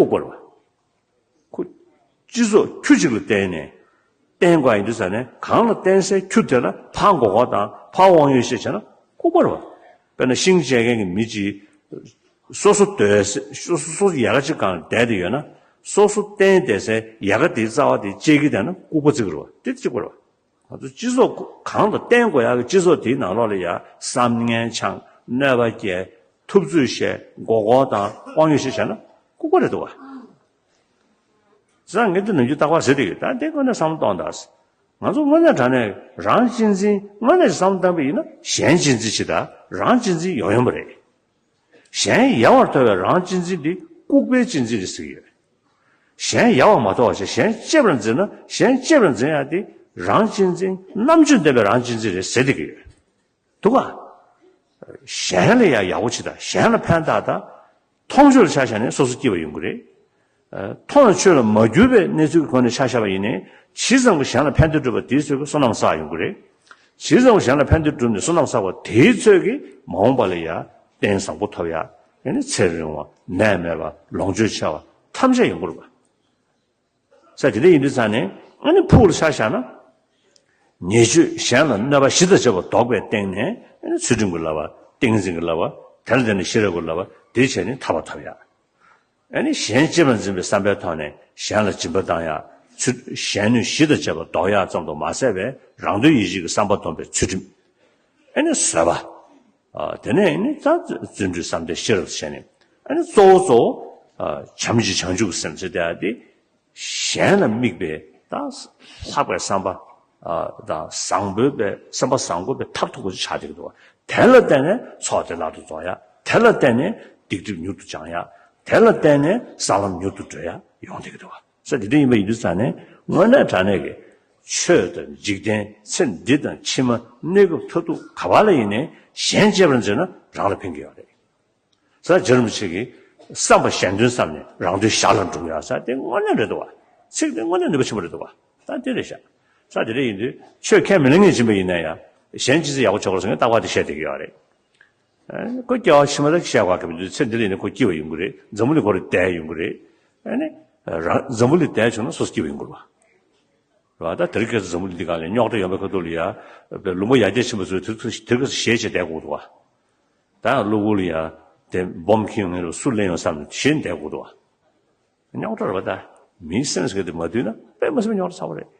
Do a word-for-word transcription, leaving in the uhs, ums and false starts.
ལྐུགས་པ་རེད་བ། ཁོ་སྤྱི་ཚོགས་ཁྱུ་གཅིག་ལ་བརྟེན་ནས་བརྟེན་དགོས་ཡིན་དུས་ཙང་ནས། གང་ལ་བརྟེན་སའི་ཁྱུ་དེ་ལ་ཕར་མགོ་སྐོར་དང་ཕར་དབང་ཡོད་བཤད་བྱས་ན་ལྐུགས་པ་རེད་བ། དཔེར་ན་ཤིང་བཅད་མཁན་གྱི་མི་གཅིག་སོ་སོ་སྡོད་སའི་སོ་སོ་སོ་ཡལ་ག་གཅིག་སྒང་ལ་བསྡད་དེ་ཡོད་ན། སོ་སོ་བརྟེན་བསྡད་སའི་ཡལ་ག་དེའི་རྩ་བ་དེ་བཅད་ཀྱི་བསྡད་ན་ལྐུགས་པ་བརྩི་གི་རེད་བ། དེ་གཅིག་པ་རེད་བ། ང་ཚོ་སྤྱི་ཚོགས་གང་དུ་བརྟེན་དགོས་ཡག་གི་སྤྱི་ཚོགས་དེའི་ནང་ལོགས་ལ་ཡ་བསམ་ངན་འཆང་། གནོད་པ་སྐྱེལ། ཐུབ་ཚོད་བཤད། མགོ་སྐོར་དང་དབང་ཡོད་བཤད་བྱས་ན་ལྐུགས་པ་རེད་འདུག་བ། བྱས་ཙང་ངས་འདི་ནམ་རྒྱུན་རྟག་པར་ཟེར་གྱི་ཡོད། ད་འདི་དངོས་གནས་བསམ་བློ་གཏོང་དང་། ང་ཚོ་དངོས་གནས་དྲང་གནས་རང་གཅེས་འཛིན། དངོས་གནས་བསམ་བློ་བཏང་པ་ཡིན་ན་གཞན་གཅེས་འཛིན་བྱེད་དང་རང་གཅེས་འཛིན་ཡོང་ཡོང་པ་རེད། གཞན་ཡལ་བར་དོར་བའི་རང་གཅེས་འཛིན་འདི་ལྐུགས་པའི་གཅེས་འཛིན་རེད་ཟེར་གྱི་ཡོད། གཞན་ཡལ་བར་མ་དོར་བ་བྱས། གཞན་གཅེས་པར་འཛིན་ན། གཞན་གཅེས་པར་འཛིན་ཡག་དེ་རང་གཅེས་འཛིན། རྣམ་དཔྱོད་ལྡན་པའི་རང་གཅེས་འཛིན་རེད་ཟེར་བསྡད་ཀྱི་ཡོད། འདུག་ག་གཞན་ལ་ཡང་ཡག་པོ་བྱེད་དང་། གཞན་ལ་ཕན་བཏགས་དང་། མཐོང་ཆོས་ལ་ཆ་བཞག་ནས་སོ་སོ་སྐྱིད་པ་ཡོང་གི་རེད། ཨ། མཐོང་ཆོས་ལ་མ་གྱུར་པའི་གནས་ཚུལ་གྱི་སྒོ་ནས་ཆ་བཞག་པ་ཡིན་ནའི། ཇི་ཙམ་གྱིས་གཞན་ལ་ཕན་བདེ་བསྒྲུབས་པ་དེའི་ཚོད་ཀྱིས་བསོད་ནམས་བསགས་ཡོང་གི་རེད། ཇི་ཙམ་གྱིས་གཞན་ལ་ཕན་བདེ་བསྒྲུབས་ནས་བསོད་ནམས་བསགས་པ་དེའི་ཚོད་ཀྱིས་མ་འོངས་པ་ལ་ཡང་རྟེན་བཟང་པོ་ཐོབ་ཡག། ཡང་ན་ཚེ་རིང་བ། ནད་མེད་པ། ལོངས་སྤྱོད་ཆེ་བ་ཐམས་ཅད་ཡོང་གི་རེད་པ། ས་དེ་འདྲ་ཡིན་དུས་ཙང་ནས། ཨ་ནི་ཕུགས་ལ་ཆ་བཞག་ན། ཉེས་སྤྱོད་གཞན་ལ་གནོད་པ་ཞི་དང་ཕྱེད་པ་བཟློག་པའི་སྟེང་ནས། ཨ་ནི་ཚུལ་ཁྲིམས་ཀྱི་བསླབ་པ། ཏིང་འཛིན་གྱི་བསླབ་པ། དེ་ལ་བརྟེན་ནས་ཤེས་རབ་ཀྱི་བསླབ་པ། དེ་བྱས་ནས་ཐར་པ་ཐོབ་ཡག། ཨ་ནི་གཞན་གཅེས་པར་འཛིན་པའི་བསམ་པའི་ཐོག་ནས་གཞན་ལ་སྦྱིན་པ་བཏང་ཡག། ཚུལ། གཞན་གནོད་ཞི་དང་བཅས་པ་བཟློག་ཡག་ཙམ་དུ་མ་ཟད་པའི་རང་དོན་ཡིད་བྱེད་ཀྱི་བསམ་པ་སྡོམ་པའི་ཚུལ་ཁྲིམས། ཨ་ནི་བཟོད་པ། ཨ། དེ་ནས་ཨ་ནི་ད་བརྩོན་འགྲུས་བསམ་གཏན་ཤེས་རབ་བྱས་ནས། ཨ་ནི་གཙོ་བོ་གཙོ་བོ། ཨ། བྱམས་ཀྱི་བྱང་ཆུབ་ཀྱི་སེམས་ཟེར་དེ་ཡག་དེ། གཞན་ལ་དམིགས་པའི་ད་ལྷག་པའི་བསམ་པ། ཨ། དང་བཟང་པོའི་པའི་བསམ་པ་བཟང་པོ་པའི་མཐར་ཐུག་པ་ཆགས་བསྡད་ཀྱི་འདུག་བ། དེ་ལ་བརྟེན་ནས་ཚོགས་དེ་ལག་ཏུ་རྫོགས་ཡག། དེ་ལ་བརྟེན་ནས་སྡིག་སྒྲིབ་མྱུར་དུ་སྦྱང་ཡག། དེ་ལ་བརྟེན་ནས་ས་ལམ་མྱུར་དུ་བགྲོད་ཡག་ཡོང་བསྡད་ཀྱི་འདུག་བ། ས་དེ་འདྲ་ཡིན་པ་ཡིན་དུས་ཙང་ནས། དངོས་གནས་དྲང་གནས་ཀྱི་ཆོས་དང་འཇིག་རྟེན། ཚེ་འདི་དང་ཕྱི་མ། གནས་སྐབས་མཐར་ཐུག་ག་པ་ལ་ཡིན་ནའི་གཞན་གཅེས་པར་འཛིན་ན་རང་ལ་ཕན་གྱི་ཡོད་རེད། ས། རྗེ་རིན་པོ་ཆེ་གིས་བསམ་པ་གཞན་དོན་བསམ་ནས་རང་དོན་ཞར་ལ་འགྲུབ་ཡག་ས་དེ་དངོས་གནས་རེད་འདུག་བ། ཚིག་དེ་དངོས་གནས་ནུས་པ་ཆེན་པོ་རེད་འདུག་བ། ད་དེ་རེད་ཤག། ས་དེ་འདྲ་ཡིན་དུས་ཆོས་ཁས་མི་ལེན་མཁན་ཡིན་པ་ཡིན་ན་ཡང་། གཞན་གཅེས་འཛིན་ཡག་པོ་བྱེད་དགོས་ཟེར་མཁན་རྟག་པར་དེ་བཤད་བསྡད་ཀྱི་ཡོད་རེད། ཨ། ཁོ་སྐྱེ་བ་ཕྱི་མ་ལ་བཤད་དགོས་ཀྱི་མི་འདུག། ཚེ་འདི་ལ་ཡིན་ན་ཁོ་སྐྱིད་པ་ཡོང་གི་རེད། འཛམ་བུ་གླིང་ཁོ་རང་བསྡད་ཡོང་གི་རེད། ཨ་ནི་རང་འཛམ་བུ་གླིང་བསྡད་བྱུང་ན་སོ་སོ་སྐྱིད་པ་ཡོང་གི་རེད་བ། རེད་བ། ད་དེ་རིང་ཁ་སང་འཛམ་བུ་གླིང་འདི་སྒང་ལ་རྙོག་དྲ་ཡོད་པའི་ཁ་ཐུག་ལ་ཡ། ལུང་པ་ཡར་རྒྱས་ཕྱིན་པ་ཚོས་དེ་དེ་རིང་ཁ་སང་ཞེད་བྱས་བསྡད་དགོས་འདུག་བ། ད་གློ་བུར་ལ་ཡ་དེ་སྦོམ་འཁྱེར་ཡོང་མཁན་ལ་སུ་ལེན་ཡོང་བསམ་ནས་ཞེད་བསྡད་དགོས་འདུག་བ། རྙོག་དྲ་རེད་བ། ད་མིའི་སེམས་ཟེར་མཁན་དེ་མ་འདུལ་ན་དཔེ་མི་སྲིད་པའི་རྙོག་དྲ་ཚ་པོ་རེད།